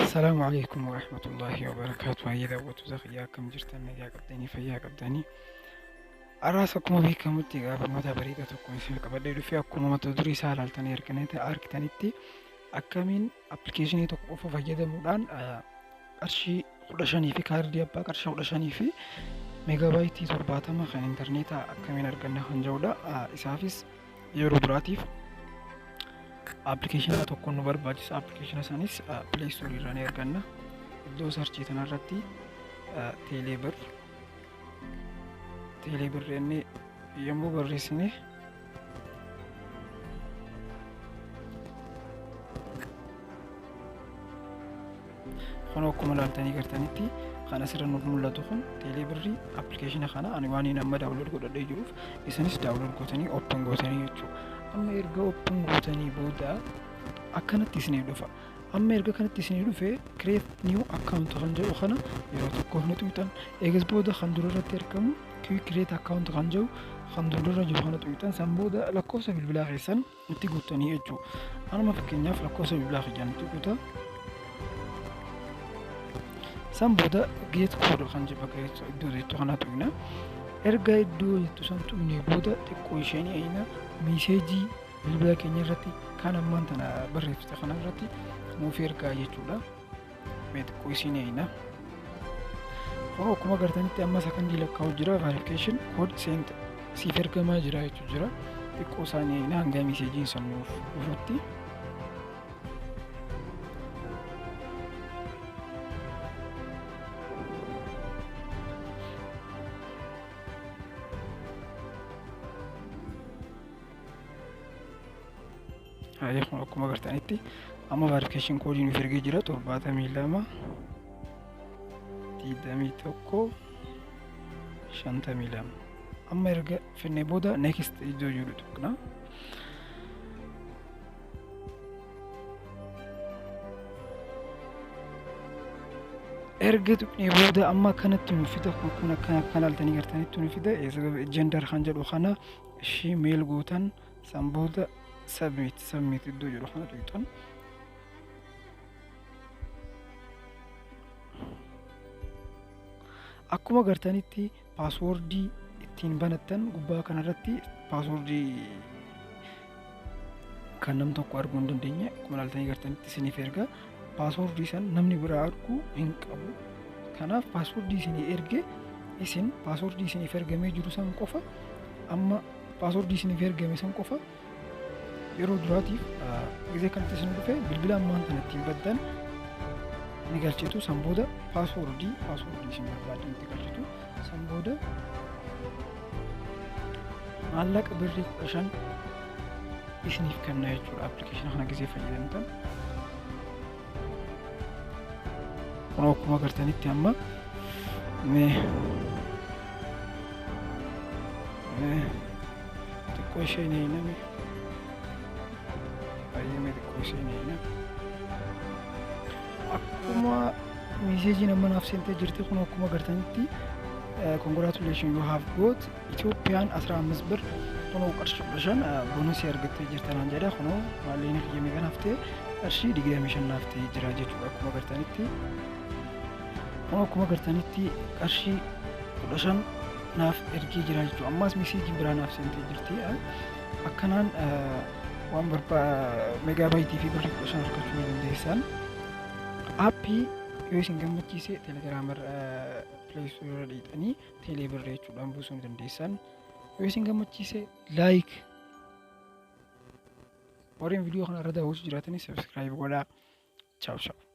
Assalaamu alaikum warahmatullaahi wabarakaatu. Hayyee daawwattoota kiyyaa, akkam jirtan? Nagaa qabdanii? Fayyaa qabdanii? Har'aas akkuma beekamutti egaa barnoota bareedaa tokko isin qabadhee dhufe. Akkuma mata duree isaa ilaaltanii argitanitti, akkamiin appilikeeshinii tokko qofa fayyadamuudhaan qarshii 15 fi kaardii abbaa qarshii 15 fi meegaabaayitii 70 kan intarneetaa akkamiin arganna kan jedhudha. Isaafis yeroo duraatiif appilikeeshina tokko nu barbaachisa. Appilikeeshina sanis Play Store irraa ni arganna. Iddoo search kanarratti Telebirr, Telebirr inni yommuu barreessine, kun akkuma ilaaltanii gartanitti kan asirra nuuf mul'atu kun Telebirr appilikeeshina kana ani waan inni amma download godhadhee jiruuf, isinis download gootanii open gootanii jechuudha. Amma erga open gootanii booda akkanatti isiniif dhufa. Amma erga kanatti isinii dhufe, create new account kan jedhu kana yeroo tokkoof ni tuqxan. Eegas booda kan dura irratti argamu quick create account kan jedhu kan dura jiru kana tuqxan. San booda lakkoofsa bilbilaa keessan itti guuttanii jechuudha. Anuma fakkeenyaaf lakkoofsa bilbilaa kiyyaan itti guuta. San booda get code kan jedhu bakka iddoo jettu kana tuqna. Erga iddoo jettu san tuqnee booda xiqqoo isheen eeyina, message bilbila keenya irratti kan ammaan tana barreeffite kana irratti nuuf ergaa jechuudha. Mee xiqqoo isiin eeyina. Kun akkuma agartanitti amma sakandii lakkaa'u jira, verification code sent siif ergamaa jira jechuu jira. Xiqqoo isaanii eeyina hanga messageiin san nuuf dhufutti. Hayyee, kun akkuma agartanitti amma verification code nuuf ergee jira: 72 21 52. Amma erga finnee booda next iddoo jedhu tuqna. Erga tuqnee booda amma akkanatti nu fida. Kun akkana akka ilaaltanii gartanitti nu fida. Gender kan jedhu kana ishii male gootan. San booda submit iddoo jedhu kana tuqxan. Akkuma gartanitti password ittiin banattan gubbaa kanarratti password kan nam tokko arguu hin dandeenye akkuma ilaaltanii gartanitti isiniif erga. Password san namni biraa arguu hin qabu. Kanaaf password isinii erge, isin password isiniif ergamee jiru san qofa, amma password isiniif ergame san qofa yeroo duraatiif gisee kanatti isin dhufe bilbila ammaan kana ittiin baddan ni galchitu. San booda password isin barbaadan itti galchitu. San booda maallaqa birrii 15 isiniif kenna jechuudha appilikeeshina kana gisee fayyadamtan. Kun akkuma agartanitti amma mee xiqqoo isheen eename baay'ee, mee xiqqoo isheen eena. Akkuma messageiin amma naaf seentee jirti, kun akkuma agartanitti "Congratulation, you have got Itoophiyaan 15 birr", kunoo qarshii 15 bonus argattee jirta naan jedha. Kunoo maallaqni kiyya meeqa naaf ta'e? Qarshii 25 naaf ta'ee jira jechuudha. Akkuma agartanitti, kun akkuma agartanitti qarshii 15 naaf ergee jira jechuudha. Ammaas messageiin biraa naaf seentee jirti. Akkanaan waan barbaa meegaabaayitii fi birrii 15 argachuu ni dandeessan. App yoo isin gammachiise Telegiraama Play Store irra dhiixanii Telebirr jechuudhaan buusuu ni dandeessan. Yoo isin gammachiise like, warreen viidiyoo kana irra daawwachuu jiraatanis subscribe godhaa. Ciao ciao.